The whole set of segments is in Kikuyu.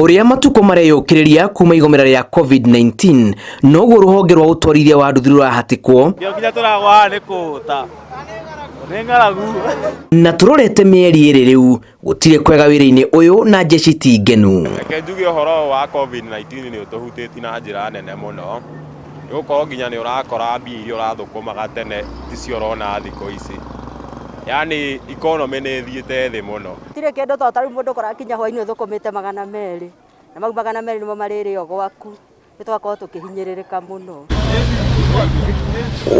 Ũrĩa matukũ mareyũkĩrĩria kuma igomera rĩa COVID-19 noguo rũhonge rwa ũtwarithia wa nduthi rũrahatĩkwo. Ndio nginya tũragwa nĩ kũũta nĩ ng'aragu. Na tũrorete mĩeri ĩrĩ rĩu gũtirĩ kwega wĩra-inĩ ũyũ na jeshi ti ngenu. Reke njuge ũhoro wa COVID-19 nĩ ũtũhutĩtie na njĩra nene mũno, nĩ gũkorwo nginya nĩ ũrakora mbia iria ũrathũkũmaga tene ticio ũrona thikũ ici, yaani economy nĩ ĩthiĩte thĩ mũno. Gũtirĩ kĩndũ to ta rĩu mũndũ ũkoraga kinya hwainĩ ũthũkũmĩte 200 na mau 200 nĩmo marĩrĩo gwaku, nĩ tũgakorwo tũkĩhinyĩrĩrĩka mũno.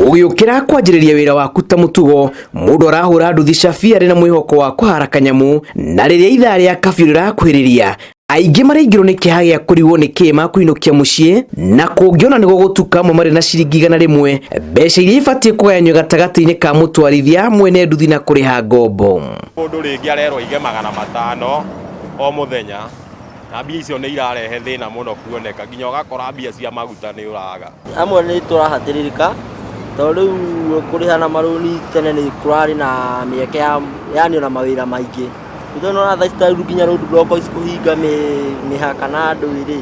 Ũgĩũkĩra kwanjĩrĩria wĩra waku ta mũtugo, mũndũ arahũra nduthi cabi arĩ na mwĩhoko wa kũhara kanyamũ, na rĩrĩa ithaa rĩa kabiũ rĩrakuhĩrĩria, aingĩ maraingĩrwo nĩ kĩeha gĩa kũrigwo nĩ kĩĩ makũinũkia mũciĩ, na kũngĩona nĩ gũgũtuka amwe marĩ na ciringi 100, mbeca iria ibatiĩ kũgayanio gatagatĩ-inĩ ka mũtwarithia, mwene nduthi na kũrĩha ngombo. Mũndũ rĩngĩ arerwo aige 500 o mũthenya, na mbia icio nĩ irarehe thĩna mũno kuoneka, nginya ũgakora mbia cia maguta nĩ ũraga. Amwe nĩ tũrahatĩrĩrĩka tondũ rĩu kũrĩha na marũni tene nĩ kũrarĩ na mĩeke ya yani ona mawĩra maingĩ. Rĩu nĩ ũrona thaa ici ta rĩu nginya road block ici kũhinga mĩhaka na andũ rĩ,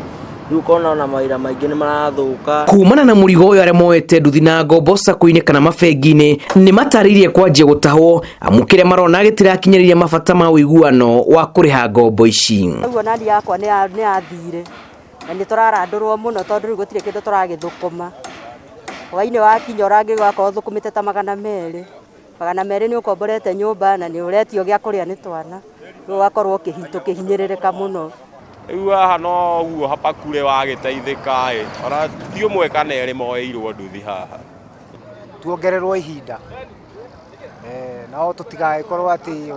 rĩu ũkona ona mawĩra maingĩ nĩ marathũka. Kumana na mũrigo ũyũ arĩa moete nduthi na ngombo sacco-inĩ kana mabengi-inĩ nĩ matarĩirie kwanjia gũtahwo amu kĩrĩa marona gĩtirakinyanĩria mabata ma ũiguano wa kũrĩha ngombo ici. Ũguo nani yakwa nĩ yathire na nĩ tũrarandũrwo mũno tondũ rĩu gũtirĩ kĩndũ tũragĩthũkũma. Hwainĩ wakinya ũrangĩrwo wakorwo ũthũkũmĩte ta 200, 200 nĩ ũkomborete nyũmba na nĩ ũretio gĩa kũrĩa nĩ twana, rĩu ũgakorwo tũkĩhinyĩrĩrĩka mũno. Rĩu haha no ũguo hapakure wagĩteithĩka ĩ, ona ti ũmwe kana erĩ moeirwo nduthi haha. Tuongererwo ihinda nao tũtigagĩkorwo atĩ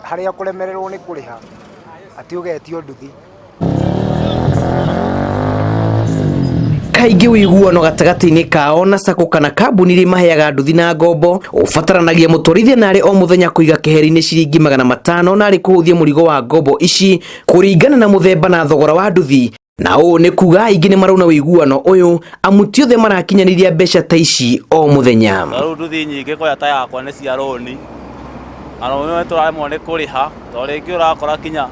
harĩa ũkũremererwo nĩ kũrĩha atĩ ũgetio nduthi. Kaingĩ ũiguano gatagatĩ-inĩ kao na sacco kana kambuni iria imaheaga nduthi na ngombo ũbataranagia mũtwarithia narĩ o mũthenya kũiga keheri-inĩ ciringi 500 narĩ kũhũthia mũrigo wa ngombo ici kũringana na mũthemba na thogora wa nduthi, na ũũ nĩ kuga aingĩ nĩ marauna ũiguano ũyũ amu ti othe marakinyanĩria mbeca ta ici o mũthenya. Rĩu nduthi nyingĩ kwaya ta yakwa nĩ cia rũni, na rũni tũraremwo nĩ kũrĩha tondũ rĩngĩ ũrakora kinya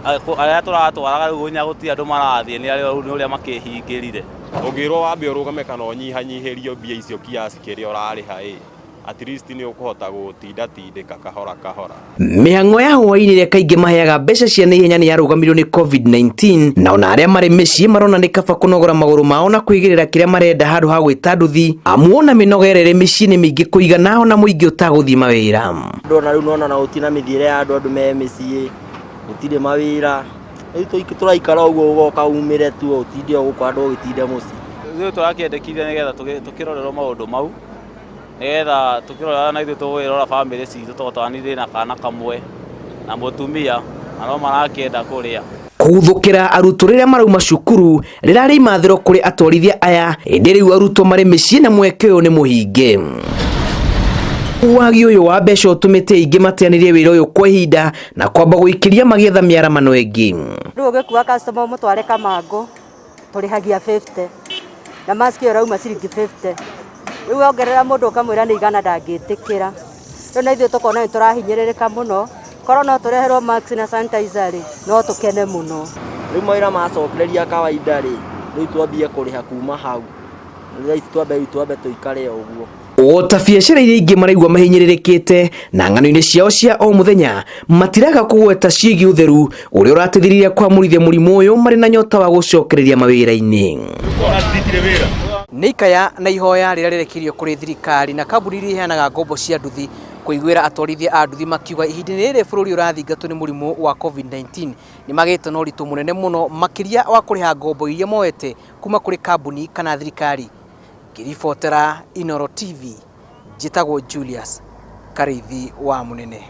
arĩa tũratwaraga rĩu nginya gũtirĩ andũ marathiĩ nĩ arĩa nĩ ũrĩa makĩhingĩrire. Ũngĩrwo wambe ũrũgame kana ũnyihanyihĩrio mbia icio kiasi kĩrĩa ũrarĩha ĩ, at least nĩ ũkũhota gũtindatindĩka kahora kahora. Mĩhang'o ya hwaĩ-inĩ ĩrĩa kaingĩ maheaga mbeca cia naihenya nĩ yarũgamirio nĩ COVID-19, na ona arĩa marĩ mĩciĩ marona nĩ kaba kũnogora magũrũ mao na kwĩgĩrĩra kĩrĩa marenda handũ ha gwĩta nduthi, amu ona mĩnoga ĩrĩa ĩrĩ mĩciĩ nĩ mĩingĩ kũigana ona mũingĩ ũtagũthiĩ mawĩra. Andũ ona rĩu nĩwona ona gũtirĩ na mĩthiĩre ya andũ, andũ me mĩciĩ, gũtirĩ mawĩra, rĩu tũraikara ũguo ũgoka umĩre tu ũtinde o gũkũ handũ ũgĩtinde mũciĩ. Ithuĩ tũrakĩendekithia nĩgetha tũkĩrorerwo maũndũ mau, nĩgetha tũkĩrora na ithuĩ tũgũkĩrora bamĩrĩ citũ tondũ twana ndĩ na kana kamwe na mũtumia na no marakĩenda kũrĩa. Kũguthũkĩra arutwo rĩrĩa marauma cukuru rĩrarĩ imathĩro kũrĩ atwarithia aya, ĩndĩ rĩu arutwo marĩ mĩciĩ na mweke ũyũ nĩ mũhinge. Wagi ũyũ wa mbeca ũtũmĩte aingĩ mateanĩrie wĩra ũyũ kwa ihinda na kwamba gũikĩria magĩetha mĩaramano ĩngĩ. Rĩu ũgĩkua customer ũmũtware Kamangũ tũrĩhagia 50 na mask ĩyo ĩrauma ciringi 50. Rĩu wongerera mũndũ ũkamwĩra nĩ 100 ndangĩtĩkĩra. Rĩu na ithuĩ tũkona nĩ tũrahinyĩrĩrĩka mũno, korwo no tũreherwo mask na sanitizer rĩ, no tũkene mũno. Rĩu mawĩra macokereria kawaida rĩ, rĩu twambie kũrĩha kuma hau, thaa ici twambe rĩu twambe tũikare o ũguo. O ta biacara iria ingĩ maraigua mahinyĩrĩrĩkĩte na ng'ano-inĩ ciao cia o mũthenya, matiraga kũgweta ciĩgiĩ ũtheru ũrĩa ũrateithĩrĩria kwamũrithia mũrimũ ũyũ marĩ na nyota wa gũcokereria mawĩra-inĩ. Nĩ ikaya na ihoya rĩrĩa rĩrekirio kũrĩ thirikari na kambuni iria iheanaga ngombo cia nduthi kũiguĩra atwarithia a nduthi makiuga ihinda-inĩ rĩrĩ bũrũri ũrathingatwo nĩ mũrimũ wa COVID-19 nĩ magĩte na ũritũ mũnene mũno makĩria wa kũrĩha ngombo iria moete kuma kũrĩ kambuni kana thirikari. Ngĩribotera Inooro TV, njĩtagwo Julius Karĩithi wa Mũnene.